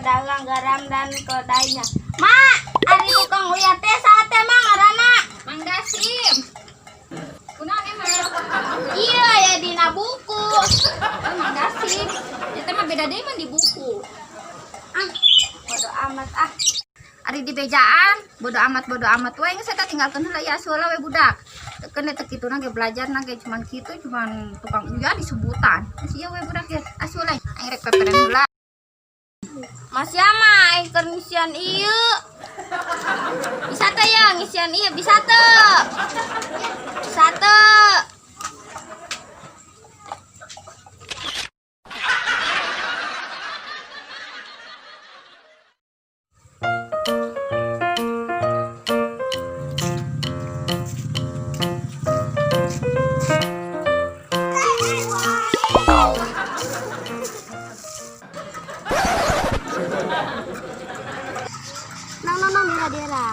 Pedagang garam dan keledainya. Ma, ari tukang uyah teh saha teh, Ma, ngaranna? Mang Dasim. Kunaon emang? Iya ya, dina buku. Oh, Mang Dasim. Eta mah beda deui mah di buku. Ah, bodo amat ah. Ari di bejaan, bodo amat we geus eta tinggalkeun heula ya heula we budak. Teu teu kituna ge belajar na ge cuman kitu, cuman tukang uyah disebutan. Geus ieu we budak ge asuh heula aing rek peperen heula. Masih ama aing keur ngisian ieu. Bisa teh ya ngisian ieu, bisa teu? Bisa teu? Nang nang nang, dira dira.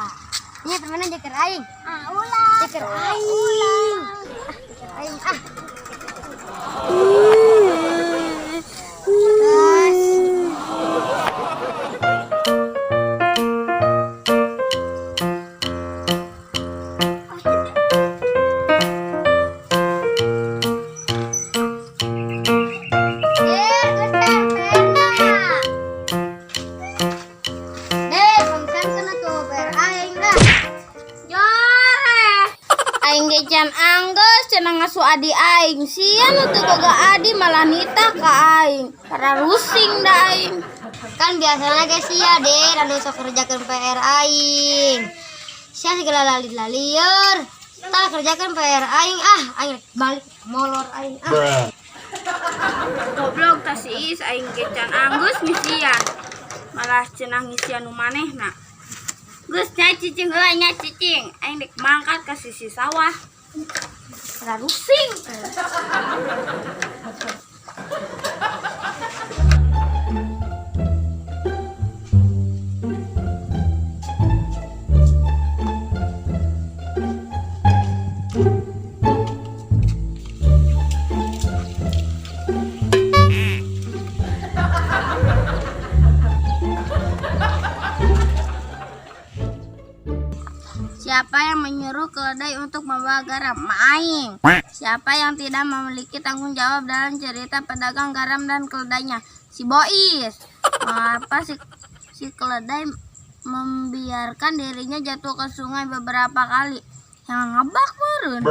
Ini permainan jeker aing. Ah, ulah. Jeker aing. Ah, jeker aing ah. Terus. Der, getar, perna. Deh, pangsan kena tuh ber aing lah. Jore. Aing ge can anggeus cenah ngasu adi aing. Sia nu teu boga adi malah nitah ka aing. Para rusing da aing. Kan biasanya guys sia deh, anu sok kerjakan PR aing. Sia segala lali-lalieur. Tah kerjakan PR aing ah, aing rek balik molor aing ah. Goblok ta si Is, aing ge can anggeus ngisian. Malah cenah ngisian nu manehna. Geus nya cicing heula nya cicing. Aing dek mangkat ka sisi sawah. Para rusing. Siapa yang menyuruh keledai untuk membawa garam? Aing. Siapa yang tidak memiliki tanggung jawab dalam cerita pedagang garam dan keledainya? Si Bois. Mengapa si keledai membiarkan dirinya jatuh ke sungai beberapa kali? Yang ngebak meureun.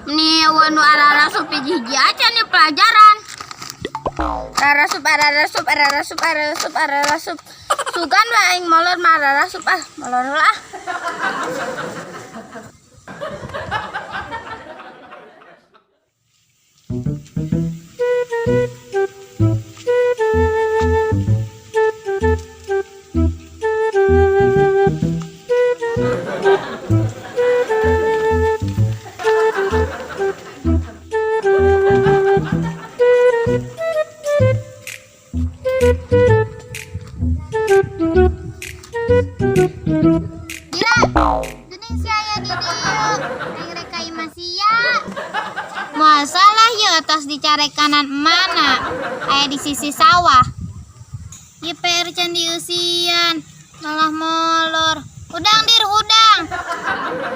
Nih, nu ararasup hiji-hiji aja nih pelajaran. Ararasup, ararasup, ararasup, ararasup, ararasup. Sugan we aing molor mah ararasup ah, molor heula ah. Dira, geuning si aya di dieu. Aing rek ka imah sia. Masalah ye tos dicarekanan mana? Aya di sisi sawah. Ieu PR can dieusian, malah molor. Hudang dir hudang.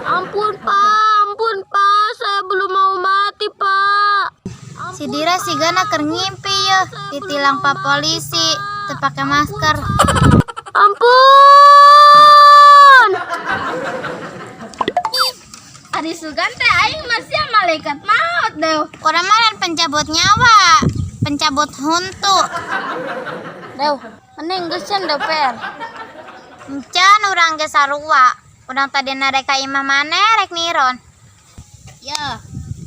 Ampun Pak, ampun Pak, saya belum mau mati Pak. Si Dira sigana keur ngimpi ye, ditilang pak polisi, teu pake masker. Ampun. Ari sugan teh aing masih malaikat maut deh. Urang mah lain pencabut nyawa, pencabut huntu. Deh, mending geus deh per. Encan urang ge sarua. Urang tadi rek ka imah maneh rek niron. Yo,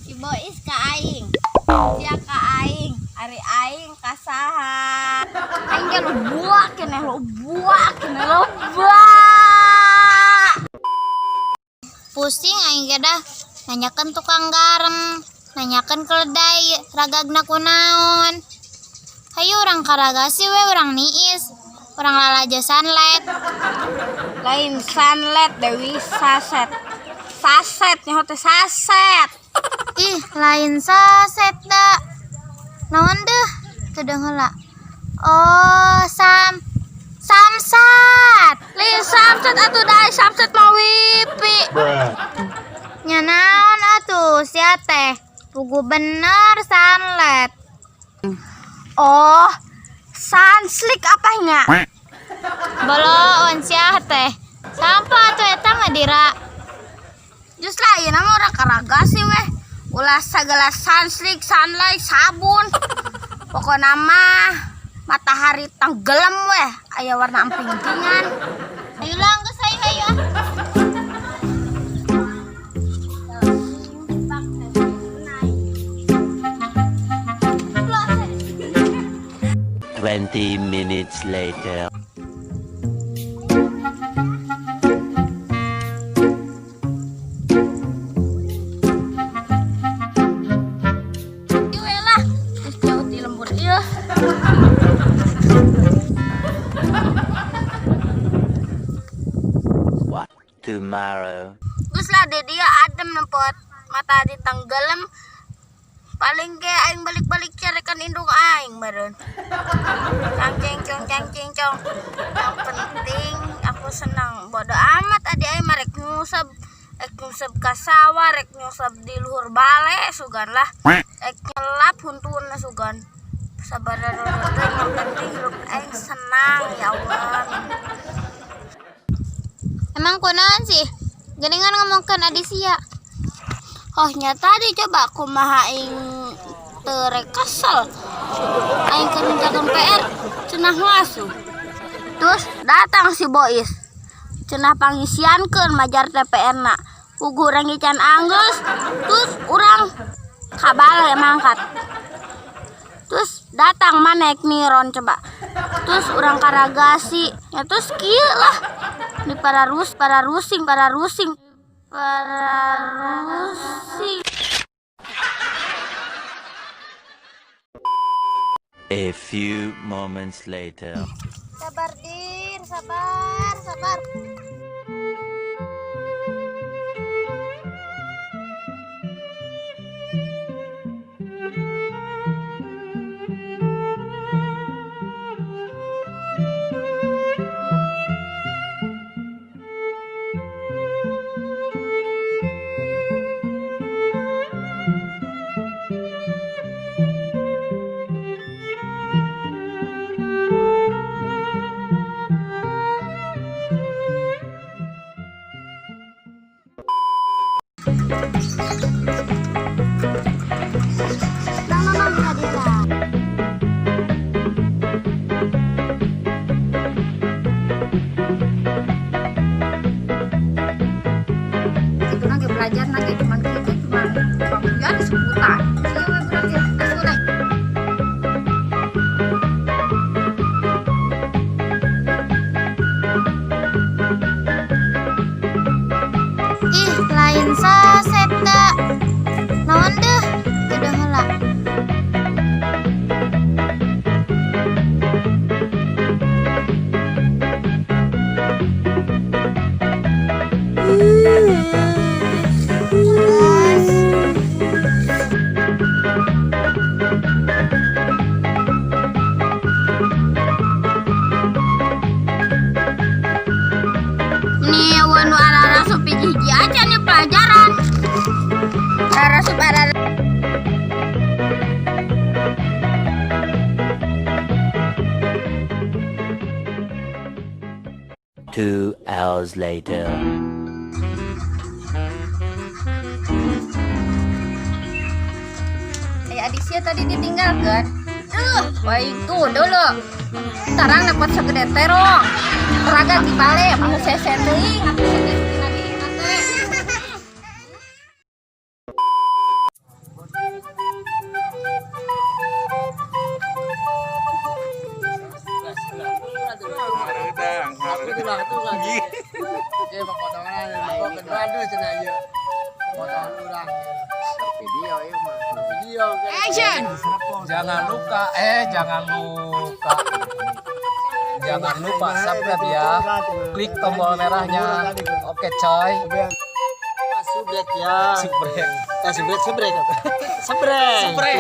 si Bois ka aing. Sia ka aing, ari aing ka saha. Aing ge loba keneh, loba keneh, loba. Pusing aing ge dah nanyakeun tukang garam, nanyakeun keledai ragagna kunaon. Hayu urang karagasi we urang niis. Urang lalajo sunlight. Lain sunlight Dewi, saset. Saset nyaho teh saset. Ih, lain saset da. Naon deh? Kedeung heula. Oh, Samsat. Lain Samsat atuh, da Samsat mah wifi. Nya naon atuh sia teh? Puguh bener sunlight. Oh, Sunsilk apa nya? Boloon sia teh. Sampah atuh eta mah, Dira. Jus lah, ieu mah urang karagasi weh. Ulah segala Sunsilk, sunlight, sabun. Pokokna mah matahari tenggelam weh. Aya warna amping-ampingan. Ayo lah, geus, ayo ayo ah. 20 minutes later. Ieu we lah. Geus jauh di lembur ieu. What? Tomorrow. Geus lah, di dia adem nempot matahari tenggelam. Paling ge aing balik-balik carekan indung aing meureun. Cang cing cong cang cing cong. Yang penting aku senang. Bodo amat adi aing mah rek nguseup, rek nguseup ka sawah, rek nguseup di luhur bale sugan lah. Rek nyelap huntuna sugan. Sabar teh, yang penting hidup aing senang, ya Allah. Emang kunaon sih? Geningan ngomongkeun adi sia. Oh nya, tadi coba kumaha aing teu rek kesel? Aing keur ngerjakeun PR cenah ngasuh. Terus datang si Bois. Cenah pangisiankeun majar teh PR na. Puguh urang ge can anggeus. Terus urang ka bale mangkat. Terus datang manek niron coba. Terus urang karagasi. Ya terus kieu lah. Di para rus, para rusing, para rusing, para rusing. A few moments later. Sabar, Dir, sabar, sabar. Nang nang nang Dira. Gitu lagi belajar lagi cuman gitu, cuman tukang ya disebutan. Sia we budak ge asuh lah. Ih, lain saset da. Naon deh? Udah heula. Guys. Nih, nu ararasup hiji aja nih pelajaran. Ararasup arar. 2 hours later. Aya adik sia tadi ditinggalkan. Duh, baik tuh dulu. Tarang dapat segede terong. Teraga di bale, mau sese teuing atuh sia teh tina dirina teh. Action. Jangan lupa, eh, jangan lupa. Jangan lupa subscribe ya. Klik tombol merahnya. Oke, coy. Subrek ya. Subrek. Eh, subrek, subrek. Subrek. Subrek.